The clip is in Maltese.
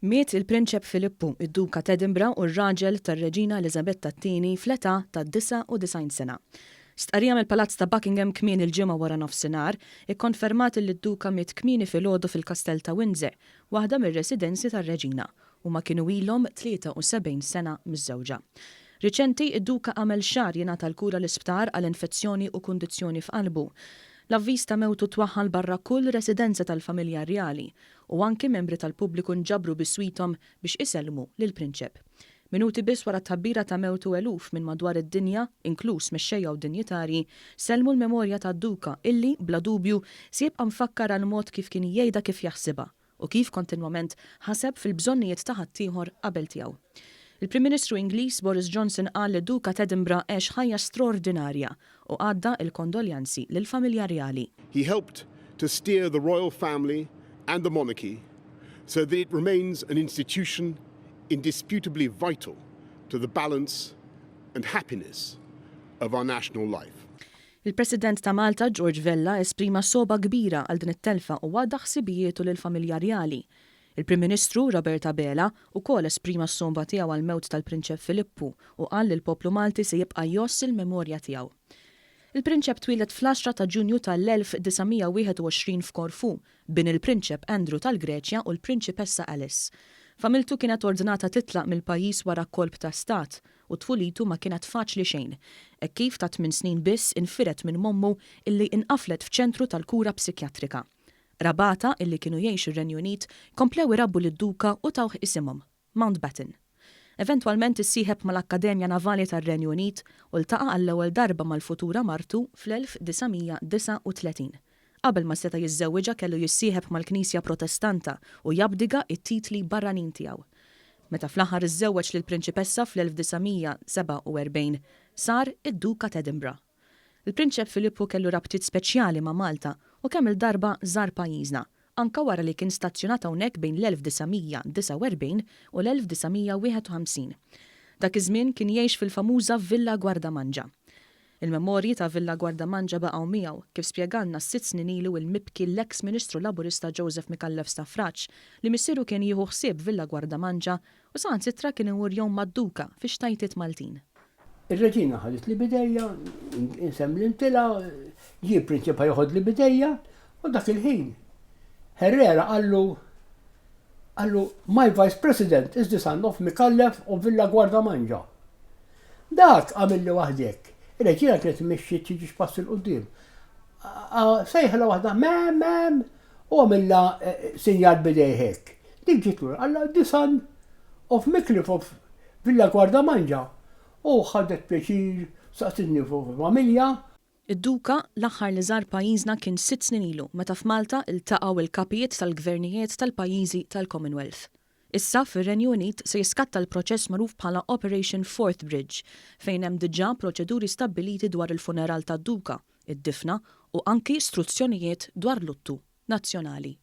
Miet il-Prinċep Filippu, id-Duka t'Edinburgh u r-raġel tar-Reġina Eliżabetta t-Tieni fl-età ta' 99 sena. Stqarrija mill-Palazz ta' Buckingham kmieni l-Ġimgħa waranofsinhar ikkonfermat illi d-Duka miet kmieni filgħodu fil-Kastell ta' Windsor, waħda mir-residenzi tar-Reġina. Huma kienu ilhom 73 sena miżżewġa. Riċenti, id-Duka għamel xahar jingħata l-kura l-isptar għal infezzjoni u kundizzjoni f'qalbu. L-avviż ta' mewtu twaħħal barra kull residenza tal-familja rjali u anki membri tal-pubbliku nġabru biswithom biex isellmu lill-Prinċep. Minuti biss wara t-tħabbira ta' mewtu eluf minn madwar id-dinja, inkluż mexxejja u dinjitarji, sellmu l-memorja tad-Duka illi, bla dubju, se jibqa' mfakkar għall-mod kif kien jgħidha kif jaħsibha u kif kontinwament ħaseb fil-bżonnijiet ta' ħaddieħor qabel tiegħu. Il-Prim Ministru Ingliż Boris Johnson qal li d-Duka t'Edinburgh għex ħajja straordinarja u għadda l-kondoljanzi lill-familja rjali. He helped to steer the royal family and the monarchy so that it remains an institution indisputably vital to the balance and happiness of our national life. Il-President ta' Malta George Vella esprima sogħba kbira għal din it-telfa u għadda ħsibijietu lill-familja rjali. Il-Prim Ministru, Robert Abela, ukoll esprima s-sogħba tiegħu għall-mewt tal-Prinċep Filippu u qal li l-poplu Malti se jibqa' jgħożż il-memorja tiegħu. Il-Prinċep twieled fl-10 ta' Ġunju tal-1921 f'Korfu, bin il-Prinċep Andrew tal-Greċja u l-Prinċipessa Alice. Familtu kienet ordnata titlaq mill-pajjiż wara kolp ta' stat u tfulitu ma kienet faċli xejn, hekk kif ta' tminn snin biss infired minn m'ommu illi inqaflet f'ċentru tal-kura psikjatrika. Qrabata illi kienu jgħixu r-Renju Unit komplew irabbu lid-Duka u tawh isimhom, Mountbatten. Eventwalment issieħeb mal-Akkademja Navali tar-Renju Unit u ltaqa' għall-ewwel darba mal-futura martu fl-1939. Qabel ma seta' jiżżewwiġha kellu jissieħeb mal-Knisja Protestanta u jabdiga t-titli barranin tiegħu. Meta fl-aħħar iżżewweġ lill-Prinċipessa fl-1947, sar id-Duka t'Edinburgh. Il-Prinċep Filippu kellu rabtiet speċjali ma' Malta u kemm-il darba żar pajjiżna, anke wara li kien stazzjonat hawnhekk bejn l-1949 u l-1951. Dak iż-żmien kien jgħix fil-famuża Villa Guardamangia. Il-memorji ta' Villa Guardamangia baqgħu miegħu, kif spjegalna sitt snin ilu il-mibki l-eks Ministru Laburista Joseph Micallef Stafrace, li missieru kien jieħu ħsieb Villa Guardamangia u saħansitra kien imur jgħum mad-Duka fix-xtajtiet Maltin. Ir-reġina ħaditli b'idejja, insemmlintilha, ġie l-prinċep ħa joħodli b'idejja, u dak il-ħin Herrera qallu qallu my vice president is the son of Micallef of Villa Guardamangia. Dak għamilli waħdek. Ir-reġina kienet mexxiet xi ġiex pass 'il quddiem. Sejħilha waħda ma'am, ma'am, u għamilha eh, sinjal b'idejh hekk. Dik ġiet lura, qalla the son of Micallef of Villa Guardamangia u ħadet pjaċir saqsitni fuq il-familja. Id-Duka, l-aħħar li żar pajjiżna kien sitt snin ilu meta f'Malta ltaqgħu l-kapijiet tal-gvernijiet tal-pajjiżi tal-Commonwealth. Issa, fir-Renju Unit se jiskatta l-proċess magħruf bħala Operation Forth Bridge, fejn hemm diġà proċeduri stabbiliti dwar il-funeral tad-Duka, id-difna u anki struzzjonijiet dwar luttu nazzjonali.